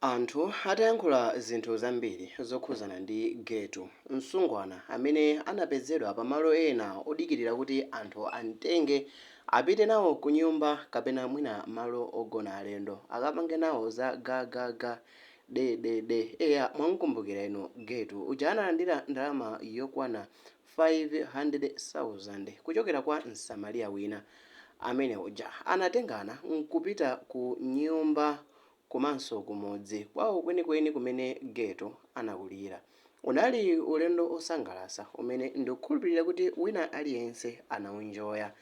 Anthu atayankhula zinthu zambiri zokhuzana ndi Getu, msungwana amene anapezedwa pa malo ena odikilira kuti anthu amtenge apite nawo kunyumba kapena mwina malo ogona alendo akapange nawo za ga ga ga de de de eya mwamkumbukira inu Getu uja analandira ndalama yokwana 500,000 kuchokera kwa msamaliya wina amene uja anatengana nkupita ku nyumba komanso kumudzi kwawo kwenikweni kumene Getu anakulira. Unali ulendo osangalasa umene ndikukhulupilira kuti wina aliyense anaunjoya.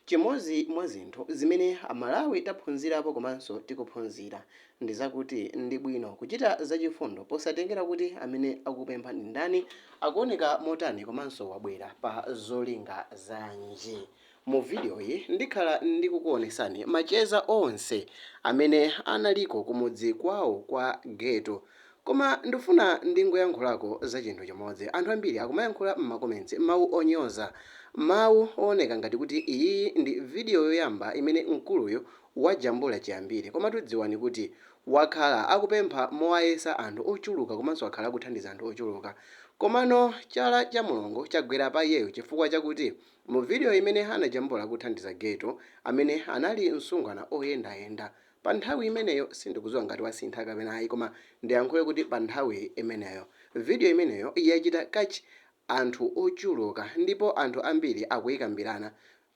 Chimodzi mwa zinthu zimene aMalawi taphunzirapo komanso tikuphunzira ndi zakuti ndi bwino kuchita zachifundo posatengera kuti amene akupempha ndi ndani, akuoneka motani komanso wabwera pa zolinga zanji. Mu video yi ndikhala ndikukuonesani macheza onse amene analiko kumudzi kwawo kwa Getu. Koma ndifuna ndingoyankhulako za chinthu chimodzi. Anthu ambiri akumayankhula mma comments mawu onyoza, mawu ooneka ngati kuti iyiyi ndi video yoyamba imene mkuluyu wajambula chiyambire. Komatu dziwani kuti wakhala akupempha mowayesa anthu ochuluka komanso wakhala akuthandiza anthu ochuluka. Komano chala cha Mulungu chagwera pa iyeyo chifukwa chakuti Mu video imene anajambula akuthandiza Getu amene anali msungwana oyendayenda pa nthawi imeneyo sindikudziwa ngati wasintha kapena ayi koma ndiyankhule kuti pa nthawi imeneyo video imeneyo yachita catch anthu ochuluka ndipo anthu ambiri akuyikambirana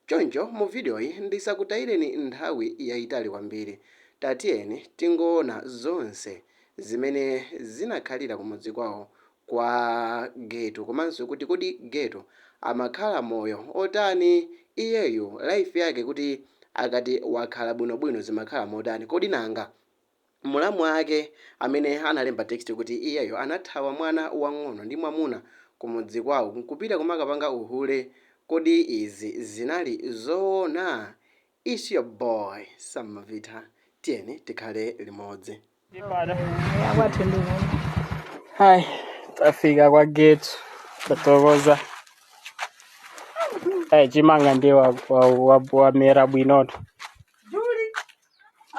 choncho mu video yi ndisakutayireni nthawi yayitali kwambiri tatiyeni tingoona zonse zimene zinakhalira kumudzi kwawo kwa Getu komanso kuti kodi Getu amakhala moyo otani iyeyu life yake kuti akati wakhala bwinobwino zimakhala motani kodi nanga mulamu ake amene analemba text kuti iyeyo anathawa mwana wang'ono ndi mwamuna kumudzi kwawo nkupita kumakapanga uhule kodi izi zinali zoona? It's your boy Sam Mavita tiyeni tikhale limodzi. Kwathu ndi kuno. Hai, tafika kwa Getu, tatokoza. Hai, chimanga ndiye wamera bwinoto.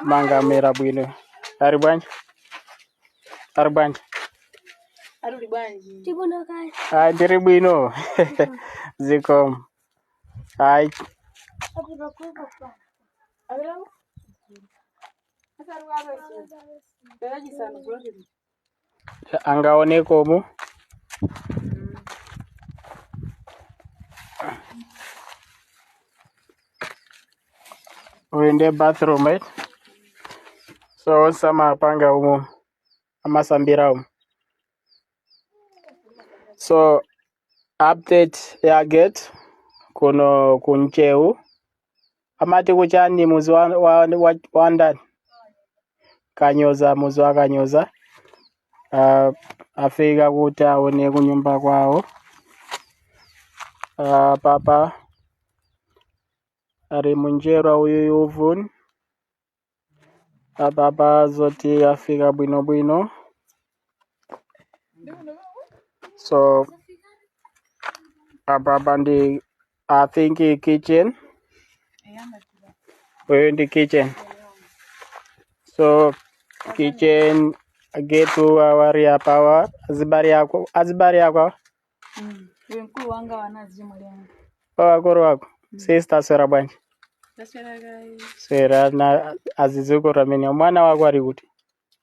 Manga amera bwino. Ari bwanji? Ari bwanji? Aruli bwanji. Hai, ndiri bwino. Zikomo. Hai, angaone komo. Uyu ndiye bathroom right? So onse amapanga umu amasambira umu. So update ya Getu kuno ku Ntcheu amati kuchani muzi wa ndani Kanyoza muzi wa Kanyoza afika kuti aone kunyumba kwawo papa ari munjerwa uyu uvuni apapa zoti afika bwinobwino so apapa ndi I think kitchen uyu ndi kitchen so kitchen Getu awari apawa azibari ako azibari ako Uyu mkulu wanga wanazi chimwali wanga. Wakuru wako sister swera bwanji swera na azizukuru amene mwana wako ari kuti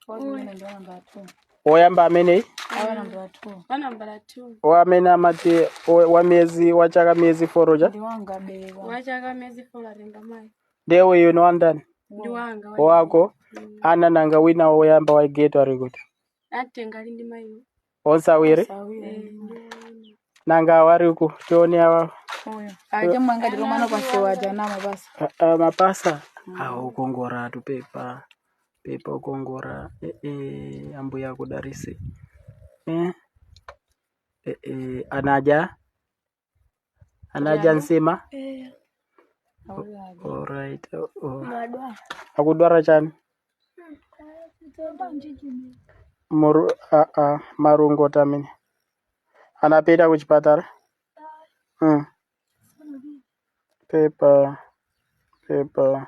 Wakumene ndi wa namba 2. woyamba ameneyi Awa namba 2. Wanambala 2. Wamene amati wa miyezi wachaka miyezi 4 uja Ndi wanga beba. Wachaka miyezi 4 atenga mayi. Ndiye uyu ni wandani? Ndi wanga. Wako ana nanga wina woyamba wa Getu ari kuti? Atenga ali ndi mayiwo. Onse awiri? Sawira. Nanga awari ku tione awa. Uyu. Aje mwanga ndilo mwana kwa sewaja na mabasa. Mapasa awo ukongora tu pepa pepa ukongora ambuya akudarise anaja anaja nsima. Awuyaje. Alright. Oh. Akudwara chani? Muru, marungo tamene anapita kuchipatala. Pepa pepa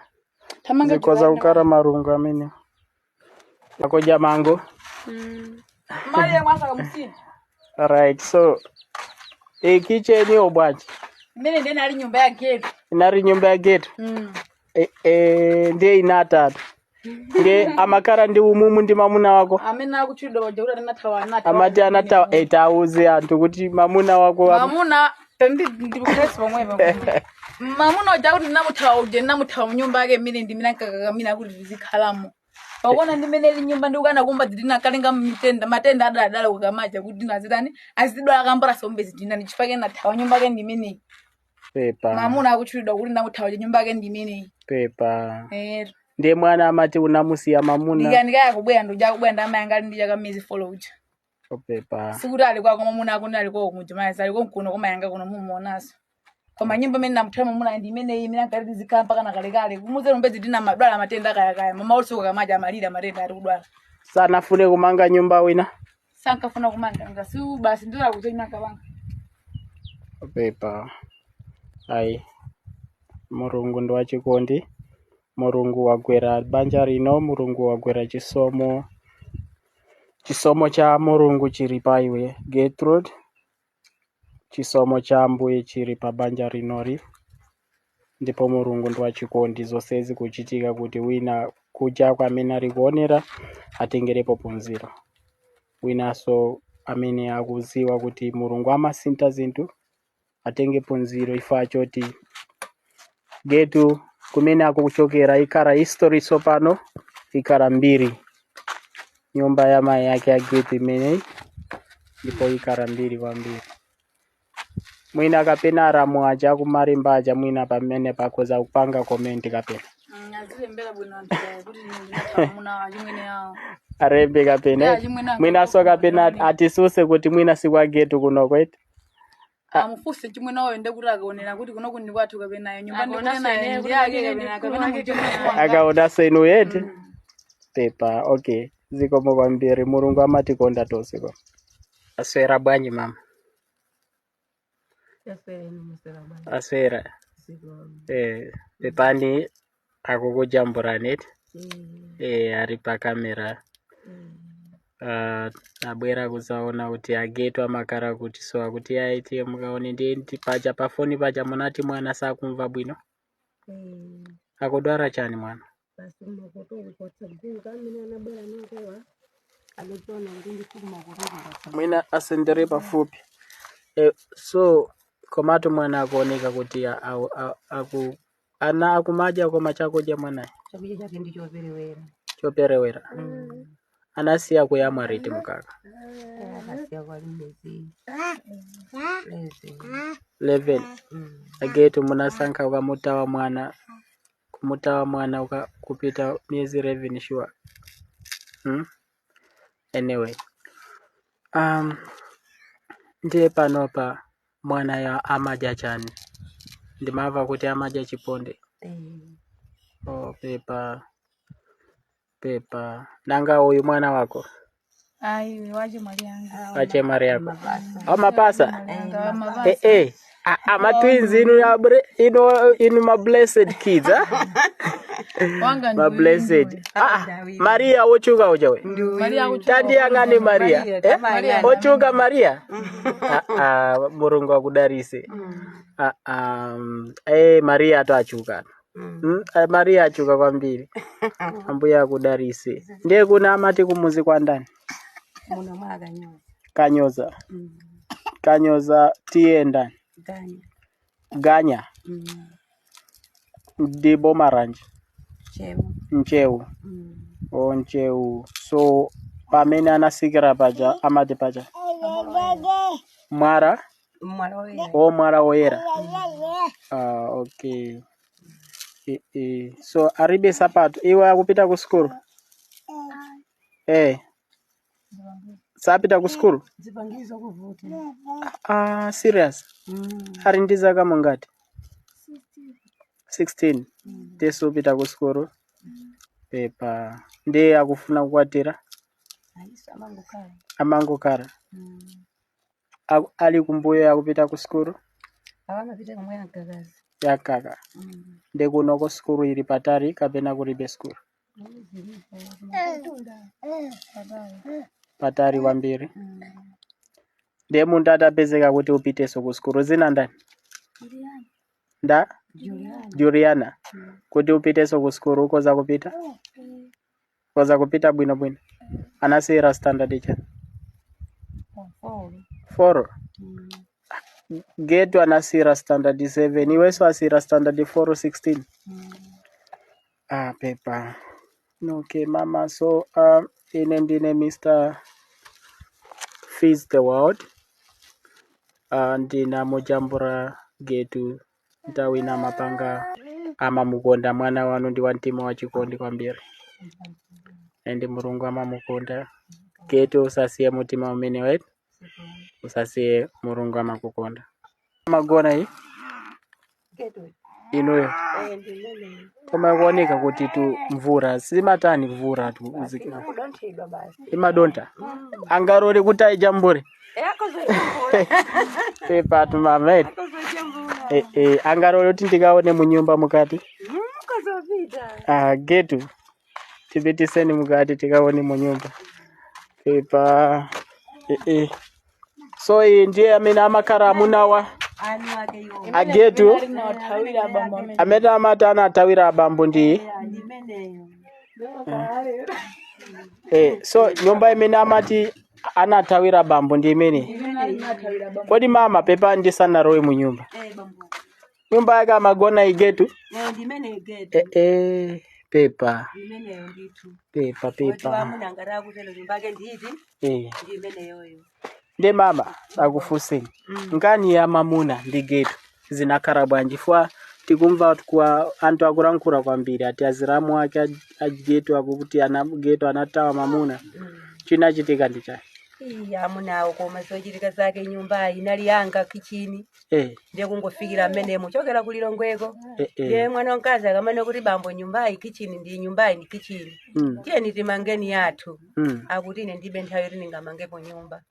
Tamanga zikoza julai kukara marungo amene. Akodya mango. Mali mwasa kamusini. Right, so e kitchen yo bwanji. Imene ndiye ali nyumba ya gate. Inari nyumba ya gate. E, ndiye ina atatu. Ndiye amakara ndi umumu ndi mamuna wako. Amene akutchulidwa paja kuti anathawa anathawa. Amati anatawa etauze anthu kuti mamuna wako Mamuna ndi ndikukhetsa pamwepo. Mamuna uja kuti ndinamuthawa uja ndinamuthawa munyumba yake imene ndimene ankakakamira kuti tizikhalamo. Pakuona ndimene ili nyumba ndikukana kumba ndinakalenga mitenda matenda adaladala kukamaja kuti ndinazitani azidwala kambala sombe zidinani chifukwa chake nathawa nyumba yake ndimeneyi. Pepa. Mamuna akutchulidwa kuti ndinamuthawa nyumba yake ndimeneyi. Pepa. Eh. Ndiye mwana amati unamusiya mamuna. Ndikandikaya kubwera ndoja kubwera ndamayanga ali ndi chaka miyezi 4 uja. Pepa. Sikuti ali kwako mamuna ako ndi ali kwako kumujimaya ali konkuno komayanga kuno mumuonaso. Koma nyumba imene ndamuthawa mamuna ndi imeneyi imene ankati tizikhala mpaka nakalekale. Kumuze lumbezi ndina madwala matenda akayakaya. Mama ulisuka kamaja amalira matenda ari kudwala. Sanafune kumanga nyumba wina. Sankafuna kumanga ngasi basi ndira kuzoima kabanga. Pepa. Ayi. Mulungu ndi wachikondi. Mulungu wagwera banja rino, Mulungu wagwera chisomo. Chisomo cha Mulungu chiri pa iwe Gertrude. Chisomo cha Ambuye chiri pa banja rinori. Ndipo Mulungu ndi wachikondi zonse zikuchitika kuti wina kuja kwa amene ali kuonera atengerepo phunziro. Winanso amene akuziwa kuti Mulungu amasintha zinthu atenge phunziro ifa choti getu kumene akuchokera ikhala history tsopano ikhala mbiri. Nyumba ya mayi yake ya getu imeneyi ndipo ikhala mbiri kwambiri. Mwina kapena aramu aja akumarimba aja mwina pamene pakhoza kupanga comment kapena. Azilembera bwino anthu aya kuti ndinathawa mamuna achimwene awo. Arembe kapena. Yeah, chimwene anga Mwinaso kapena atisuse kuti mwina sikwa getu kuno kweti. Amufuse chimwene wawo ende kuti akaonera kuti kuno kundi kwathu kapena ayo nyumba Akaonanso ndikunena ineyo ndi kuti yake ine kapena ndikulu kapena wake muchimwene wanga. Akaonanso inu yeti. Pepa, okay. Zikomo kwambiri Mulungu amatikonda tonse kwa. Aswera bwanji mama. Aswera. Eh, pepani akukujamburani eti. Eh, ari pa kamera. Abwera kuzaona kuti agetu amakara kuti so akuti aiti mukaone ndiye ndi paja pafoni paja munati mwana sakumva bwino. Akudwara chani mwana? Mwina asendere pafupi. So komatu mwana akuoneka kuti aku ana akumadya koma chakudya mwanayi Chakudya chake ndi choperewera. choperewera. Anasiya kuyamwa riti mukaka. Akasiya kwali mwezi lezi. 11. Agetu munasankha ukamutawa mwana kumutawa mwana uka kupita miyezi 11 sure. Anyway. Ndiye panopa mwana ya amadya chani. Ndimamva kuti amadya chiponde. Oh, pepa pepa. Nanga uyu mwana wako Ayi wache mwali yanga. wache mari yako. Amapasa. Mapasa. Eh eh. Ma twins inu ya inu inu ma blessed kids ah. Wanga Ma ndi blessed. Ah, Maria wochuka uja we. Maria akuchuka. Tandiyang'ane Maria. Eh? Maria Ochuka Maria. Ah ah, Mulungu akudarise. Ah ah, Maria atoachuka. Maria achuka kwambiri. Ambuye akudarise. Ndiye kuna amati kumuzi kwa ndani. Muno mwa Kanyoza. Kanyoza. Kanyoza tiye ndani. Ganya. Ganya. Ndi boma ranji. Cheu. Ncheu. O ncheu. So pamene anasikira paja amati paja. Mwara. Mwala woyera. O mwala woyera. Ah, okay. E, e. So aribe sapato iwe akupita ku skulu. Eh. Sapita ku skulu? Zipangizo kuvuta. Ah, serious. Ali ndi zaka mungati? 16. Tesu upita ku skulu. Pepa. Ndiye akufuna kukwatira Aiso amangokhala. amangokhala. Ali kumbuyo akupita ku skulu Awamapita komwe ankakazi. yakaka. Ndi kunoko skulu ili patali kapena kulibe skulu. Zilipo kumatunda patali. Patali kwambiri. Ndiye munthu atapezeka kuti upitenso ku sukulu zina ndani? Juliana. Nda? Juliana. Juliana. Kuti upitenso ku sukulu ukoza kupita? Ukoza kupita bwinobwino. Anasiyira standard chani? Four. 4. Getu anasiyira standard 7. Iwenso asiyira standard 4 16. Ah, pepa. Okay, mama. So, ine ndine Mr. Feeds the World. Ndinamujambura Getu nthawi ina amapanga amamukonda mwana wanu ndi wa mtima wachikondi kwambiri. And Mulungu amamukonda. Getu usasiye mutima umene right? Usasiye Mulungu amakukonda. Amagona iyi Getu. inuyo. Eh, ndimene. Koma ikuoneka kuti tu mvura simatani mvura tu Basi imadonthedwa basi. imadonta. Angarori kuti aijambure. Akozojambula. Pepa tu mama eti. Akozojambula. Eh, eh, angarori kuti ndikaone munyumba mukati. Kozopita. Ah, Getu tipitiseni mukati tikaone munyumba. Pepa. Eh, eh. So iyi ndiye amene amakhala amunawa Anu ake iwo. agetu Ndinawathawira abambo amene. amene amati anathawira abambo ndi Ndimeneyo. eh, so nyumba imene amati anathawira abambo ndi imene. Imene ndinathawira abambo. Kodi mama pepa ndisanalowe mu nyumba. Eh, bambo. Nyumba yake amagona igetu. Eh, ndimeneyo getu. Eh, eh, pepa Ndimeneyo ndithu. pepa Kuti pepa. wamuna ngati akutelo nyumba yake nditi Eh. ndimeneyoyo. Ndi mama akufunseni nkani ya mamuna ndi getu zinakhala bwanji fwa tikumva kwa anthu akulankhula kwambiri ati aziramu ake agetu akuti ana getu anatawa mamuna chinachitika ndi chani? Iya amunawo koma zochitika zake nyumbayi inali yanga kichini. Eh, Ndiye kungofikira mmenemo chokera kulilongweko. eh, Ndiye eh. mwana wamkazi akamane kuti bambo nyumbayi kichini ndi nyumbayi ndi kichini. Tiyeni timangeni yathu. Akuti ine ndibe nthawi yoti ndingamangepo nyumba.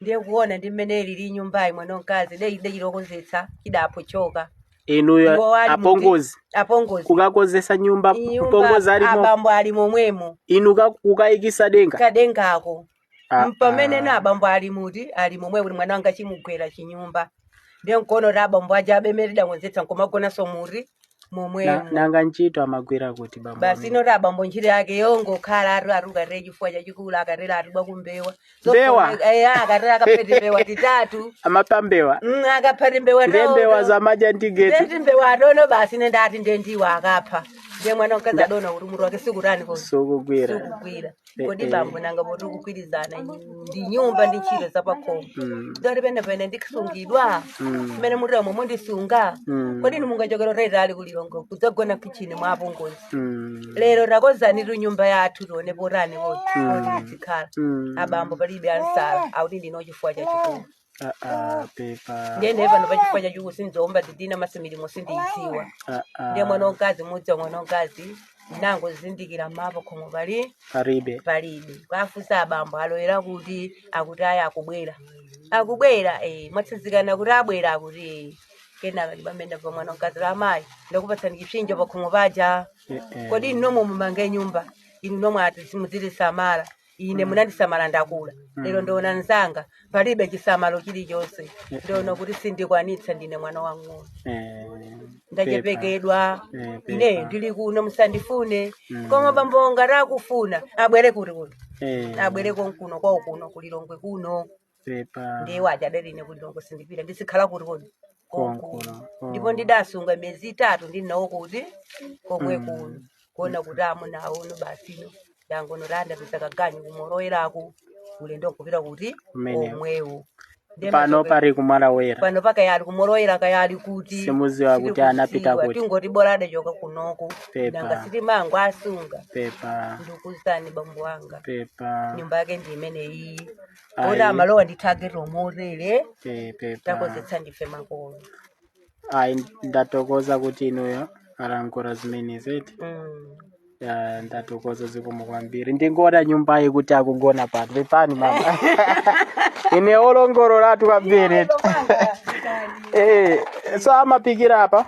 Ndiye kuona ndi mmene ilili nyumbayi mwana wamkazi dei dechilokonzetsa chidaphochoka. Inuyo Iwo ali muti apongozi apongozi. kukakozesa nyumba Nyumba mpongozi alimo abambo ali momwemo inu kukayikisa denga. kadengako. Ah, Pamene ah. na abambo ali muti ali momwe kuti mwana wanga chimugwera chinyumba. Ndiye nkono kuti abambo aja abemere dakonzetsa nkomagonanso muti momwemo. Nanga ntchito amagwira kuti bambo Basi amene ino kuti abambo ntchito yake yongokhala atu atukatire chifuwa chachikulu akatera atubwa kumbewa. Mbewa. Zofunika eya akatera akaphete mbewa titatu. Amapha mbewa. Akaphati mbewa Ndiye mbewa tono. zamadya ndi getu. Ndeti mbewa atono basi ine ndati ndiye ndiwo akapha. Ndiye mwana wamkazi adona kuti mutu wake sikutani kodi. Sukugwira. Sukugwira. Eh, Kodi eh. bambo nanga poti kugwirizana ndi nyumba ndi ntchito zapakhomo. Ndoti penepene ndisungidwa. Mmene mutemo mundisunga. Kodi inu mungachokera utayitali kulilongo kudzagona kichini mwa apongozi. Lero takozani tu nyumba yathu tione potani kodi poti tizikhala. Abambo palibe ansala akuti ndino chifukwa chachikulu. Ah, ah, pepa. Ndiye ndiye pano pa chifukwa chachikulu sindizoomba zidina masimilimo sindiyidziwa. Ah, Ndiye mwana ah. wamkazi mudzi wa mwana wamkazi nangozindikira mapo khomo pali Palibe. palibe. Kwafunsa abambo alowera kuti akuti ayi akubwera. Akubwera eh mwatsanzikana kuti abwera akuti eh. Kenaka ndipamene pa mwana wamkazi la amayi ndakupatsani chipsinjo pakhomo paja. Eh, eh. Kodi inu nomwe mumange nyumba inu nomwe ati muzitisamala ine munandisamala ndakula lero ndiona nzanga palibe chisamalo chilichonse ndiona kuti sindikwanitsa ndine mwana wang'ono Eh, pepa. ndachepekedwa Eh, ine pepa. ndili kuno musandifune koma bambo ngati akufuna abwere kuti kuti Eh, abwere konkuno kwawo kuno kulilongwe kuno pepa. ndiye waja adati ine kulilongwe sindipita ndizikhala kuti kuti konkuno Konkuno. ndipo Oh. ndidasunga miyezi itatu ndinawo kuti komwe kuno kuona kuti amuna awono basino dangono randapeza kaganyu kumoloweraku ulendo nkupita kuti Kumeneko. komwewo ndiye Pano machoke pali kumwalawera. pano pakayali kumolowera kayali kuti Simuziwa kuti anapita sitikuziwa kuti. tingoti bora adachoka kunoku nanga Pepa. sitimango asunga Pepa. ndikuzani bambo wanga Pepa. nyumba yake ndi imeneyi poti Ayi. amalowa ndithageti omotere Eh, pepa. takozetsa ndife makolo. Ayi ndatokoza kuti inuyo alankhula zimenezi eti. Ya, ndatokoza zikomo kwambiri ndingoona nyumbayi kuti akugona pano pepani mama ine olongololatu kwambiri eti. Eh, so amapikira apa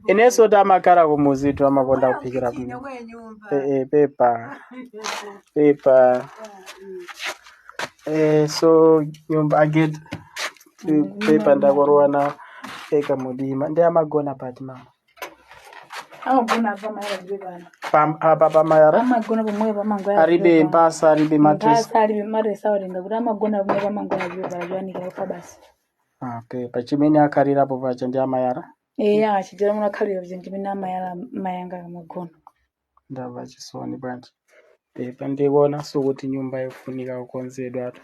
Inenso tamakhala kumuzitu amakonda kuphikira Kuchine ku kwe nyumba. Pepa pepa. So nyumba aget pepa ndakorowana eka mudima ndi amagona pati mama? Amagona apa mayala zipepala. Apa pamayara? Amagona pomwepo amangoyala Alibe zipepala. mpasa, alibe matresi? Mphasa alibe, matresi awatenga kuti amagona pomwepo amangoyala zipepala choyanikira kufa basi. Ah, pepa chimene akhalirapo pacha ndi amayara. Eya, chijera munakhalira kuja chimene amayala mayanga amagona. Ndamva chisoni bwanji. Pepa, ndikuona sukuti nyumba yofunika kukonzedwa atu.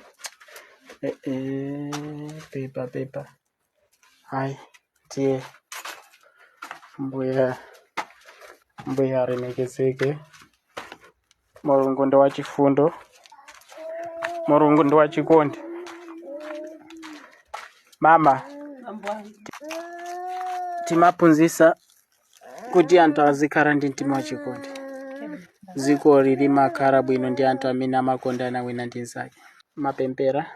Pepa pepa, ayi tiye mbuya mbuya alemekezeke. Mulungu ndi wachifundo, Mulungu ndi wachikondi. Mama, Mambo anga. timaphunzitsa kuti anthu azikhala ndi mtima wachikondi. Dziko limakhala bwino ndi anthu amene amakondana wina ndi nzake. Mapempera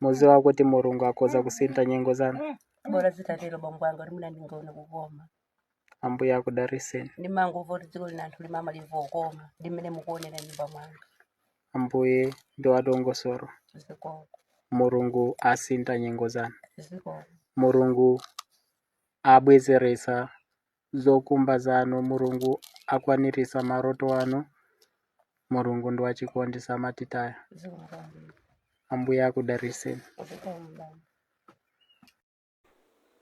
muziwa kuti Mulungu akhoza kusintha nyengo zanu. Bora zitatero bongo anga kuti mina ndingaone kukoma. Ambuye akudalitseni. Ndimangomva kuti dziko lina anthu limamaliva ukoma ndimene mukuonera nyumba mwanga. Ambuye ndi wadongosolo. Zikoko. Mulungu asintha nyengo zanu. Zikoko. Mulungu abwezeresa zokumba zanu. Mulungu akwanirisa maloto anu. Mulungu ndi wachikondi, samatitaya. Zikoko. Ambuye akudalitseni. Zikoko bambo.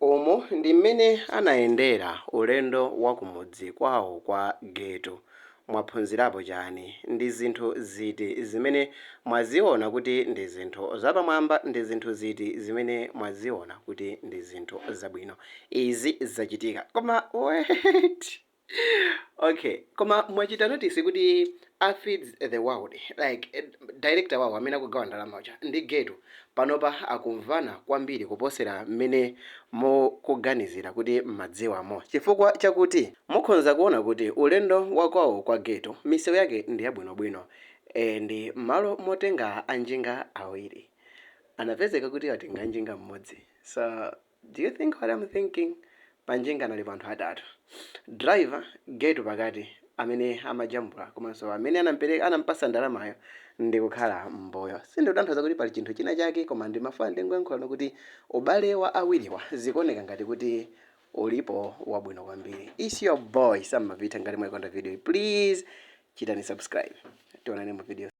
Umu ndi mmene anayendera ulendo wa kumudzi kwawo kwa Geto. Mwaphunzirapo chani? Ndi zinthu ziti zimene mwaziona kuti ndi zinthu zapamwamba? Ndi zinthu ziti zimene mwaziona kuti ndi zinthu zabwino? Izi zachitika, koma wait, okay, koma mwachita notice kuti a Feeds the World, like director wawo amene akugawa ndalama uja ndi Geto, panopa akumvana kwambiri kuposera mmene mukuganizira kuti mmadziwamo, chifukwa chakuti mukhoza kuona kuti ulendo wakwawo kwa Geto misewu yake ndi yabwinobwino. Ndi malo motenga anjinga awiri anapezeka kuti atenga njinga mmodzi. So do you think what I'm thinking? Panjinga anali anthu atatu: driver, Geto pakati amene amajambula, komanso amene anampereka anampasa ndalamayo ndi kukhala mboyo. Sindikutanthauza kuti pali chinthu china chake, koma ndimafuna ndingoyankhula kuti ubale wa awiriwa zikuoneka ngati kuti ulipo wabwino kwambiri. Is your boy Sammapita. Ngati mwayikonda video, please chitani subscribe. Tionane mu video.